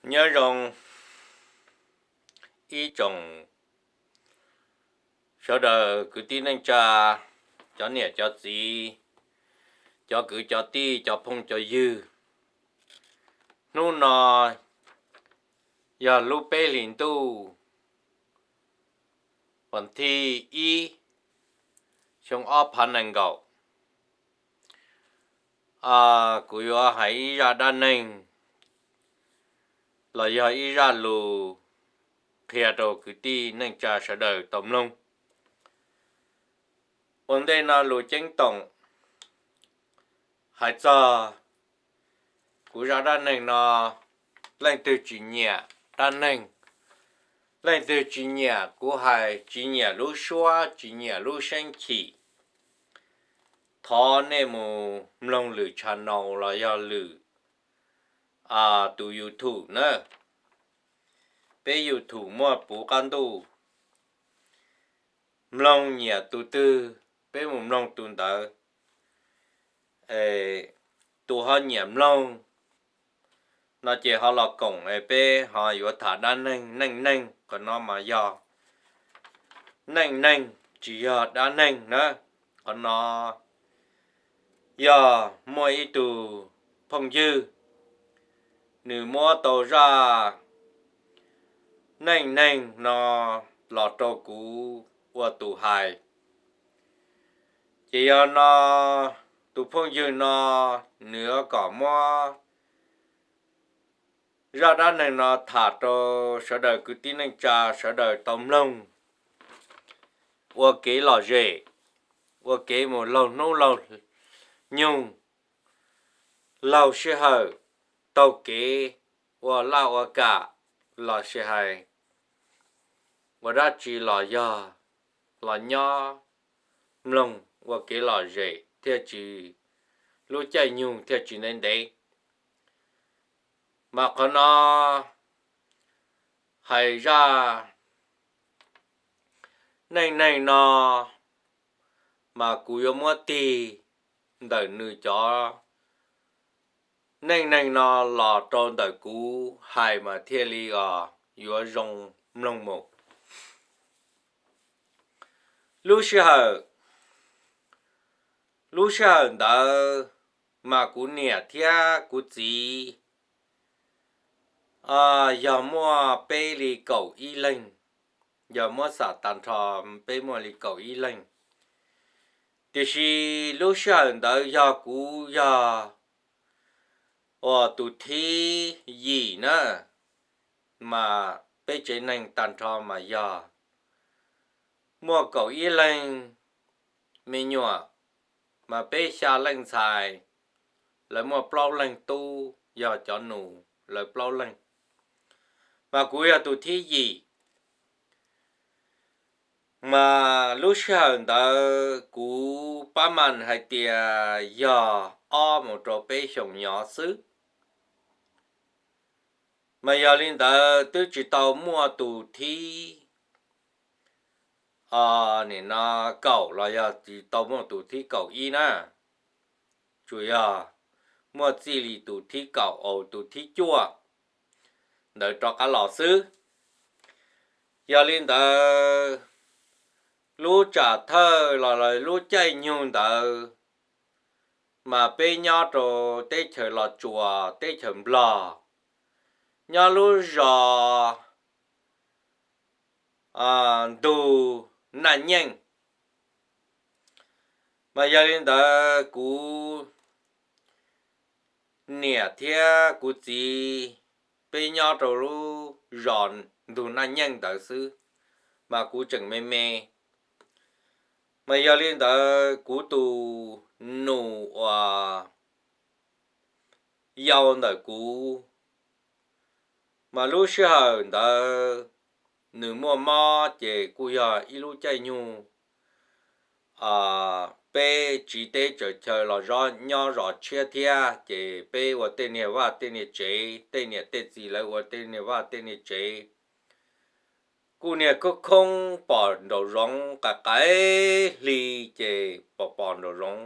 Nyob zoo ib tsoom sawv daws kwv tij neej tsa, cov niam cov txiv, cov kwv cov tij, cov phooj cov ywg. Hnub no yog lub peb hlis ntuj vas thib ib, xyoo ob phav nees nkaum. Kuv yuav hais ib zaj dab neeg los yog ib zaj lus qhia rau kwv tij neej tsa sawv daws tau mloog. Ua ntej no lus ceeb toom hais txog kuv zaj dab neeg no, leej twg tsis nyiam dab neeg, leej twg tsis nyiam kuv hais, tsis nyiam lub suab, tsis nyiam lub seeb chim, thov nej mus mloog lwm channel los yog lwm tus YouTube na. Peb YouTube muaj puv qab ntuj, mloog nyiam tus twg peb mus mloog tus ntawd. Tus ho nyiam mloog no ces ho los koom es peb ho yuav tham dab neeg. Neej neeg qhov no mas yog neej neeg tsis yog dab neeg na. Qhov no yog muaj ib tug phooj ywg, nws muab tau zaj neej neeg no los rau kuv ua tus hais. Ces yog no tus phooj ywg no nws yuav kom muab zaj dab neeg no tham rau sawv daws kwv tij neej tsa sawv daws tau mloog ua kev lom zem, ua kev mus laug hnub laug nyoog, laug sij hawm, taug kev ua laj ua kam los sis hais ua dab tsi los yog los nyob mloog ua kev lom zem thiaj tsis, lub caij nyoog thiaj tsis ntev ntev. Mas qhov no hais zaj neej neeg no mas kuv yuav muab tig ntawm nws cov neej neeg no los rau ntawm kuv hais mas thiaj li os yuav zoo mloog mus. Lub sij hawm, lub sij hawm ntawd mas kuv niam thiab kuv txiv yog muaj peb li kaum ib leeg, yog muab xam tag nrho peb muaj li kaum ib leeg. Tiam sis lub sij hawm ntawd yog kuv yog uas tus thib yim na, mas peb tsev neeg tag nrho mas yog muaj kaum ib leeg me nyuam, mas peb xya leej ntxhais, lawv muaj plaub leeg tub yog cov nus lawv plaub leeg, mas kuv yog tus thib yim. Mas lub sij hawm ntawd kuv pab mas hais tias yog ob mus rau peb xyoos nyov xwb. Mas yog li ntawd twb tsis tau muaj tus thib, nim no kaum los yog tsis tau muaj tus thib kaum ib na, tsuas yog muaj txij li tus thib kaum, tus thib cuaj ntawd rov qab los xwb. Yog li ntawd lub tsam thawj los lub caij nyoog ntawd mas peb nyob rau teb chaws Los Tsuas, teb chaws Nplog, nyob lub zos ntug Naj Nyeej. Mas yog li ntawd kuv niam thiab kuv txiv peb nyob rau lub zos ntug Naj Nyeej ntawd xwb, mas kuv tseem me me. Mas yog li ntawd kuv tus nus uas yau ntawm kuv, mas lub sij hawm ntawd nws muaj mob ces kuj yog ib lub caij nyoog peb tsiv teb tsaws chaw los nyob zos tshiab thiab, ces peb ua tej niag vaj tej niag tsev, tej niam tej txiv lawv ua tej niag vaj tej niag tsev kuj niag khoob khoob pom nraum zoov, qaim qaim hli ces pom pom nraum zoov.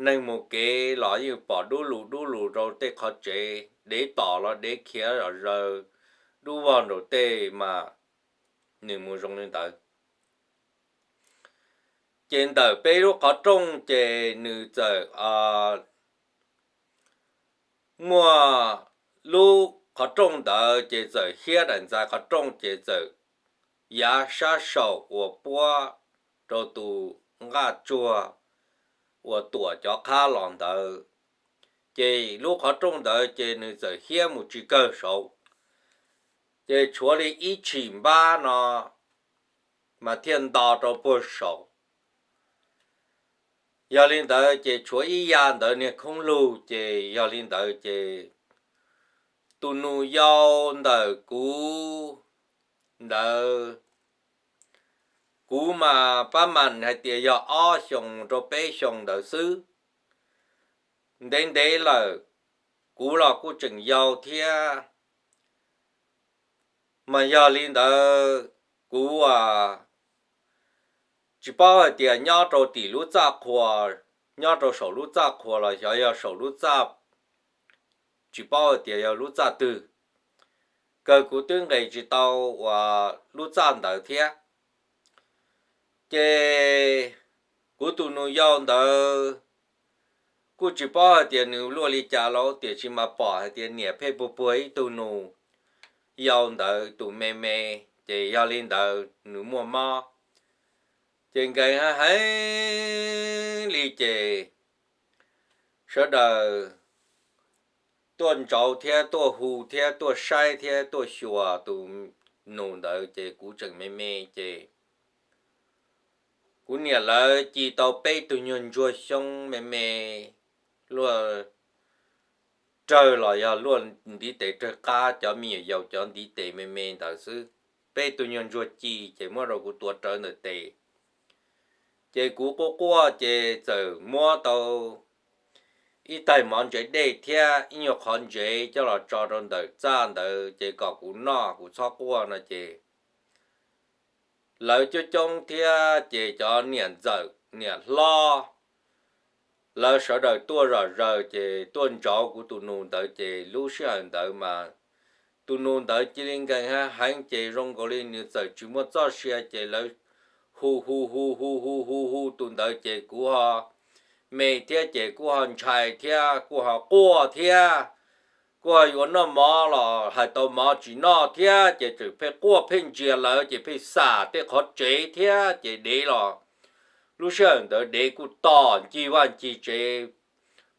neeg mus kev los yeej pom dub lus dub lus rau tej qhov tsev, dev tom los dev khiav zom zaws dub vog nraum tej mas nws mus zoo li ntawd. Ces ntawm peb lub qhov rooj ces nws txawm muaj lub qhov rooj ntawd ces txawm hiab daim ntxais qhov rooj ces txawm yav sab saum uas puab rau tus nqaj tsuag uas tuam cov qhab los ntawd. Ces lub qhov rooj ntawd ces nws txawm hiab mus tsis kawg saud, ces tshuav li ib tshim npab no mas thiaj nto rau puag saud. Yog li ntawd ces tshuav ib ya ntawd niag khoob lug, ces yog li ntawd ces tus nus yau ntawm kuv ntawd, kuv mas pab mam hais tias yog ob xyoos rau peb xyoos ntawd xwb. Ntev ntev lawm, kuv los kuj tseem yau thiab. Mas yog li ntawd kuv tsis paub hais tias nyob rau tim lub txaj qhua, nyob rau saum lub txaj qhua los xyov yog saum lub txaj, tsis paub hais tias yog lub txaj twg, kawg kuv twb nqes tsis tau uas lub txaj ntawd thiab. Ces kuv tus nus yau ntawd kuj tsis paub hais tias nws luaj li cas los tiam sis mas pom hais tias niam pheej puag puag ib tug nus yau ntawd tus me me, ces yog li ntawd nws muaj mob. Ces nkees heev li ces sawv daws tuaj ntsauv thiab tuaj hu thiab tuaj saib thiab tuaj xyuas tus nus ntawd, ces kuv tseem me me ces kuv niam lawv ci tau peb tug nyuag ntsuag xyoob me me, luaj rawg los yog luaj ntiv tes rawg qab, cov me nyuam yaus cov ntiv tes me me ntawd xwb. Peb tug nyuag ntsuag ci ces muab rau kuv tua rawv ntawm tes. Ces kuv quaj quaj ces txawm muab tau ib taig mov ntsev dej thiab ib nyuag qhov ntsev coj los tso rau ntawm txaj ntawd ces kom kuv noj kuv txhob quaj no ces lawv coob coob thiab ces cov niam ntxawm niam hlob lawv sawv daws tuaj zom zaws ces tuaj ntsauv kuv tus nus ntawd ces lub sij hawm ntawd mas tus nus ntawd cia li nkees heev ces zoo nkaus li nws txawm tsis muaj txoj sia ces lawv hu hu hu hu hu hu hu tus ntawd ces kuv ho me thiab ces kuj ho ntshai thiab kuj ho quaj thiab, kuj ho yuav noj mov los hais tau mov tsis noj thiab ces tseem pheej quaj pheej ntsia lawv ces pheej xam tej qhov tsev thiab ces dev los lub sij hawm ntawd dev kuj tom ncig vaj ncig tsev,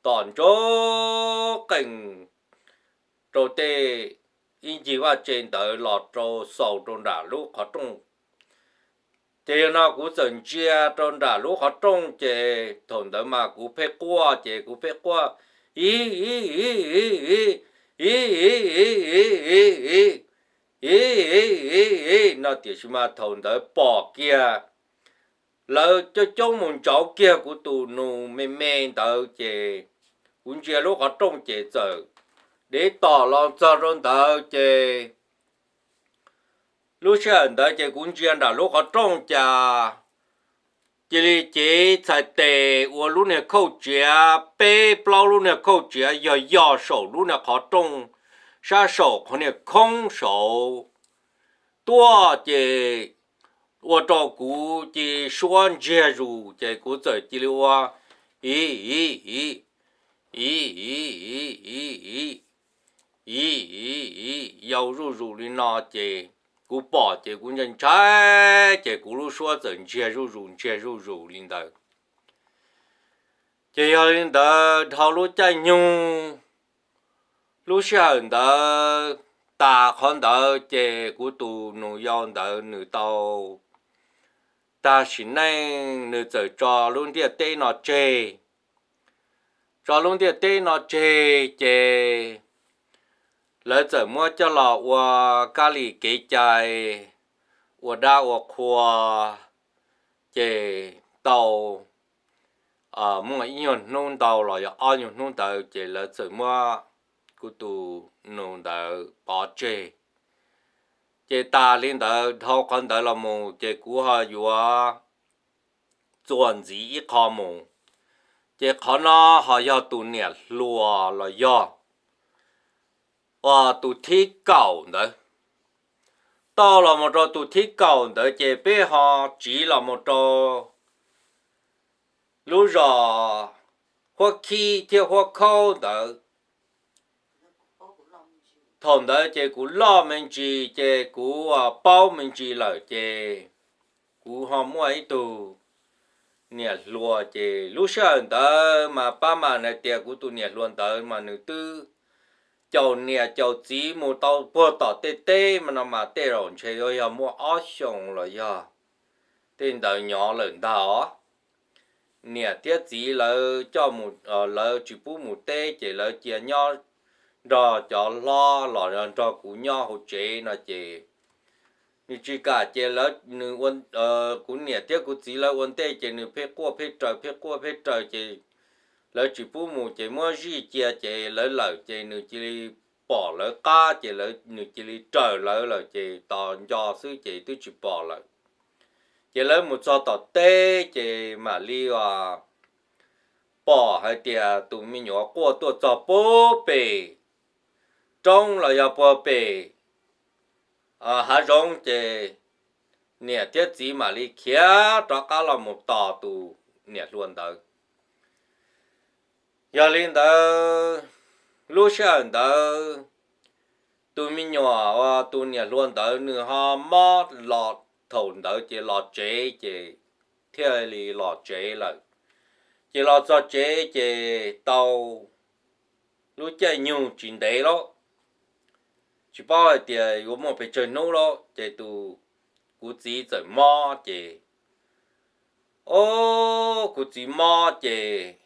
tom ntsoov qees rau tej ib ncig vaj tse ntawd los rau xaus rau nram lub qhov rooj. Ces yog no kuv txawm ntsia rau nram lub qhov rooj ces thaum ntawd mas kuv pheej quaj ces kuv pheej quaj, ib ib ib ib ib ib ib ib ib ib ib ib ib ib no tiam sis mas thaum ntawd pom kiag lawv coob coob mus ntsauv kiag kuv tus nus me me ntawd ces kuv ntsia lub qhov rooj ces txawm dev tom los txog rau ntawd ces lub sij hawm ntawd ces kuv ntsia nram lub qhov rooj cas cia li cev txhais tes ua lub niag khauj tsiav, peb plaub lub niag khauj tsiav yog yog saum lub niag qhov rooj sab saum qhov niag khoob saud tuaj ces ua rau kuv cia suab ntsiag zus ces kuv txawm cia li ua ib ib ib ib ib ib ib ib ib ib ib yau zuj zus li no ces kuv pom ces kuv ntshai ntshai ces kuv lub suab txawm ntsiag zuj zus ntsiag zuj zus li ntawd. Ces yog li ntawd dhau lub caij nyoog lub sij hawm ntawd tas qhov ntawd ces kuv tus nus yau ntawd nws tau tag sim neej nws txawm tso lub ntiaj teb no tseg. Tso lub ntiaj teb no tseg ces lawv txawm muab coj los ua kab li kev cai, ua dab ua qhua, ces tau muaj ib nyuag hnub ntau los yog ob nyuag hnub ntawd ces lawv txawm muab kuv tus nus ntawd pov tseg. Ces tas li ntawd dhau qhov ntawd los mus ces kuv ho yuav txuas ntxiv ib qho mus. Ces qhov no ho yog tus niam hluas los yog tus thib kaum ntawd. Tau los mus rau tus thib kaum ntawd ces peb ho tsiv los mus rau lub zos Huab Khib thiab Huab Khaub ntawd. Thaum ntawd ces kuv loj me ntsis ces kuv paub me ntsis lawm ces kuv ho muaj ib tug niam hluas ces lub sij hawm ntawd mas pab mas hais tias kuv tus niam hluas ntawd mas nws twb caum niam caum txiv mus tau puag tom tej teb mas no mas tej zaum ntshe yuav yog muaj ob xyoos los yog tej ntawd nyov lawm ntag os. Niam thiab txiv lawv coj mus, lawv tsis pub mus teb ces lawv cia nyob nrog cov hlob los nrog kuv nyob hauv tsev no ces nws tsis kam ces kuv niam thiab kuv txiv lawv ua ntej ces nws pheej quaj pheej raws pheej quaj pheej raws ces lawv tsis pub mus ces muab zij cia ces lawv lawm ces nws cia li pom lawv qab ces nws cia li raws lawv lawm ces tos nco xwb ces twb tsis pom lawm. Ces lawv mus txog tom teb ces mam li pom hais tias tus me nyuam quaj tuaj txog puag pem roob los yog puag pem hav zoov ces niam thiab txiv mam li khiav rov qab los mus tos tus niam hluas ntawd. Yog li ntawd, lub sij hawm ntawd tus me nyuam uas tus niam hluas ntawd nws ho mob los thaum ntawd ces los tsev ces thiaj li los tsev lawm. Ces los txog tsev ces tau lub caij nyoog tsis ntev lauj, tsis paub hais tias yuav muaj pes tsawg hnub lauj ces tus, kuv txiv txawm mob ces, o, kuv txiv mob ces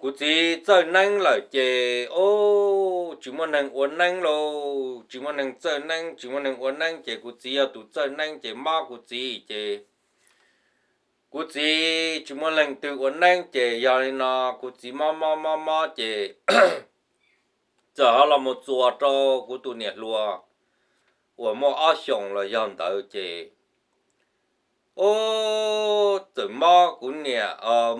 kuv txiv txawj neeb lawm ces, o, tsis muaj neeg ua neeb lauj, tsis muaj neeg txawj neeb tsis muaj neeg ua neeb ces kuv txiv yog tus txawj neeb ces mob kuv txiv ces kuv txiv tsis muaj leej twg ua neeb ces yog li no kuv txiv mob mob mob mob ces txawm ho los mus txuas rau kuv tus niam hluas uas muaj ob xyoos los yog ntawd ces, o, txawm mob kuv niam,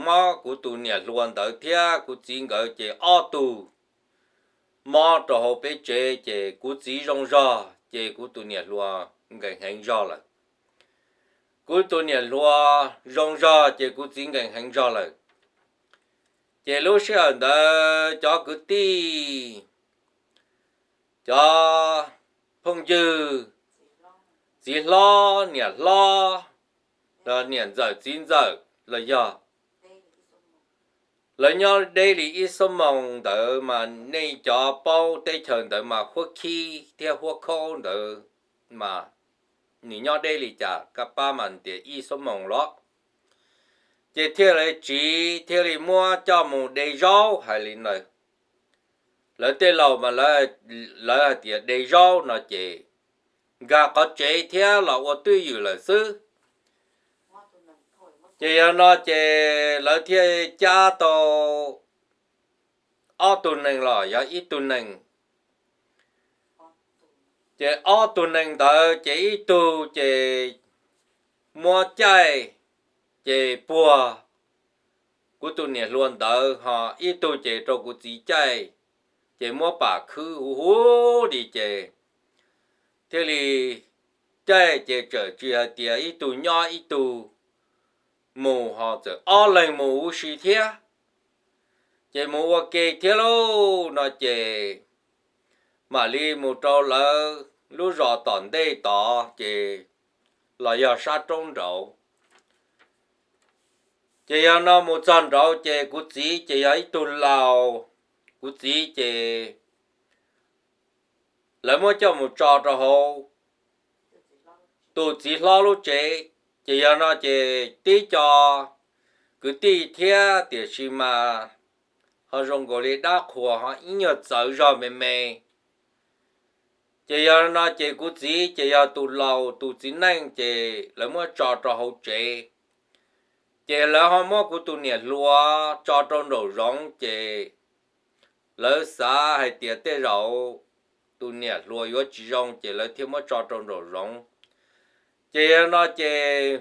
mob kuv tus niam hluas ntawd thiab kuv txiv nkawd ces ob tug mob rau hauv peb tsev ces kuv txiv zoo zog ces kuv tus niam hluas nkees heev zog lawm. Kuv tus niam hluas zoo zog ces kuv txiv nkees heev zog lawm. Ces lub sij hawm ntawd cov kwv tij, cov phooj ywg, txiv hlob niam hlob, niam ntxawm txiv ntxawm los yog lawv nyob deb li ib xuab moos ntawd mas nej cov paub teb chaws ntawd mas Huab Khib thiab Huab Khaub ntawd mas nws nyob deb li cas kaj pab mas tias ib xuab moos los ces thiaj li tsiv thiaj li muab coj mus de zaub hais li ntawd. Lawv tej laus mas lawv hais tias de zaub no ces nkag qhov tsev thiab los ua twj ywm lawm xwb. Ces yog no ces lawv thiaj cab tau ob tug nees los yog ib tug nees. Ces ob tug nees ntawd ces ib tug ces muab caij ces puag kuv tus niam hluas ntawd ho ib tug ces rau kuv txiv caij, ces muab pam khwb huv huv li ces thiaj li caij ces txawm tsis hais tias ib tug nyob ib tug mus ho txawm ob leeg mus huv si thiab. Ces mus ua ke thiab lauj no ces mam li mus rau lawv lub zos tom ntej tod ces los yog sab roob nraud. Ces yog no mus txog nraud ces kuv txiv ces yog ib tug laus, kuv txiv ces lawv muab coj mus tso rau hauv tus txiv hlob lub tsev. Ces yog no ces tib co kwv tij thiab tiam sis mas ho zoo nkaus li dab qhuas ho ib nyuag txawv zog me me. Ces yog no ces kuv txiv ces yog tus laus tus txiv neej ces lawv muab tso rau hauv tsev. Ces lawv ho muab kuv tus niam hluas tso rau nraum zoov ces lawv xav hais tias tej zaum tus niam hluas yuav tsis zoo ces lawv thiaj muab tso rau nraum zoov. Ces yog no ces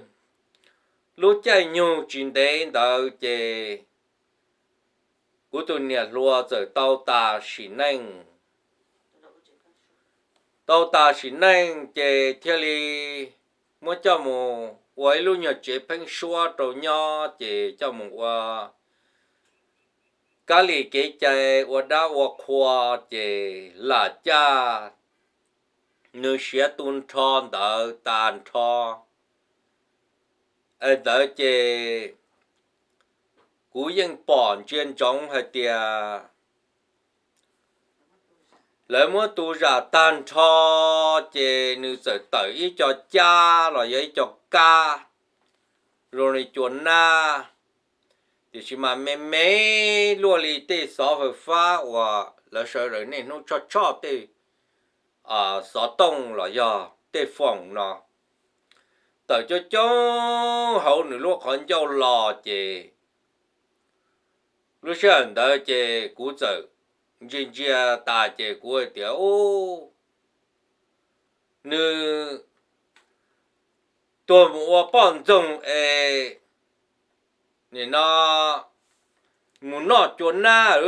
Lub caij nyoog tsis ntev ntawd ces kuv tus niam hluas txawm tau tas sim neej. Tau tas sim neej ces thiaj li muab coj mus ua ib lub nyuag tsev pheeb suab rau nyob, ces coj mus ua kab li kev cai, ua dab ua qhua, ces lam caj nws siav tu nrho ntawd tas nrho. Es ntawd ces kuv yeej pom ntsia ntsoov hais tias lawv muab tu zam tag nrho, ces nws txawm tawm ib co cab los yog ib co kab zoo li cua nab, tiam sis mas me me luaj li tej xov fawm fab uas lawv sawv daws niaj hnub tshoj tshoj tej xov tooj los yog tej foom no, tawm coob coob hauv nws lub qhov ncauj los ces lub sij hawm ntawd ces kuv txawm ntsia ntsia tas ces kuv hais tias, u, nws tuag mus ua poj ntxoog es nim no mus noj cua nab,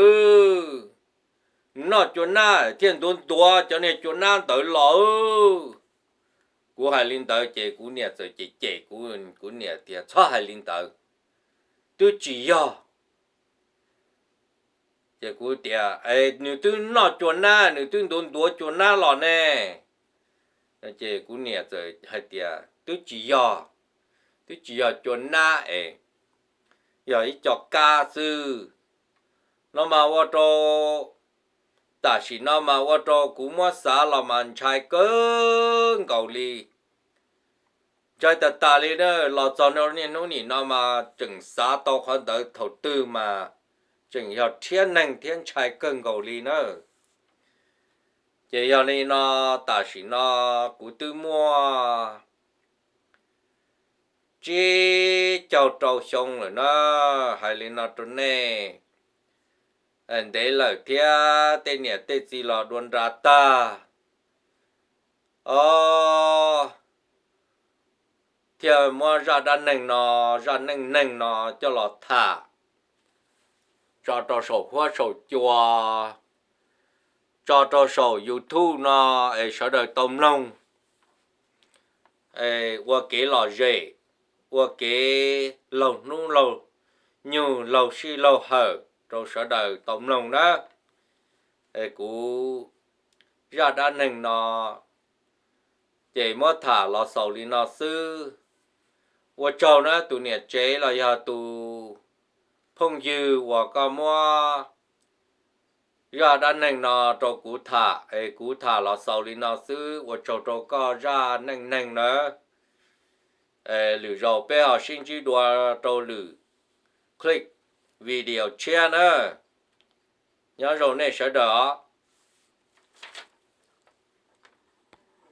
mus noj cua nab thiaj ntuav ntuav cov niag cua nab ntawd los. Kuv hais li ntawd ces kuv niam txawm cem cem kuv, kuv niam tias, txhob hais li ntawd, twb tsis yog. Ces kuv tias, es nws twb noj cua nab, nws twb ntuav ntuav cua nab los ne. Ces kuv niam txawm hais tias twb tsis yog, twb tsis yog cua nab es yog ib co kab xwb. No mas ua rau, tam sim no mas ua rau kuv muab xav los mas ntshai kawg nkaus li. Ntshai tas tas li na, los txog niaj hnub nim no mas tseem xav tau qhov ntawd thaum twg mas tseem yog rhiab neeg thiab ntshai kawg nkaus li na. Ces yog li no, tam sim no kuv twb muaj tsib caug rau xyoo lawm na, hais li no rau nej, ntev lawm thiab tej niam tej txiv los dua nra tag, o, thiaj muab zaj dab neeg no, zaj neej neeg no coj los tham tso rau saum huab saum cua, tso rau saum YouTube no es sawv daws tau mloog, es ua kev lom zem, ua kev laug hnub laug nyoog, laug sij laug hawm rau sawv daws tau mloog na. Es kuv zaj dab neeg no ces muab tham los xaus li no xwb. Ua tsaug na tus niam tsev los yog tus phooj ywg uas koj muab zaj dab neeg no rau kuv tham, es kuv tham los xaus li no xwb, ua tsaug rau koj zaj neej neeg nawb. Lwm zaus peb ho sib ntsib dua rau lwm clip video tshiab na. Nyob zoo nej sawv daws os.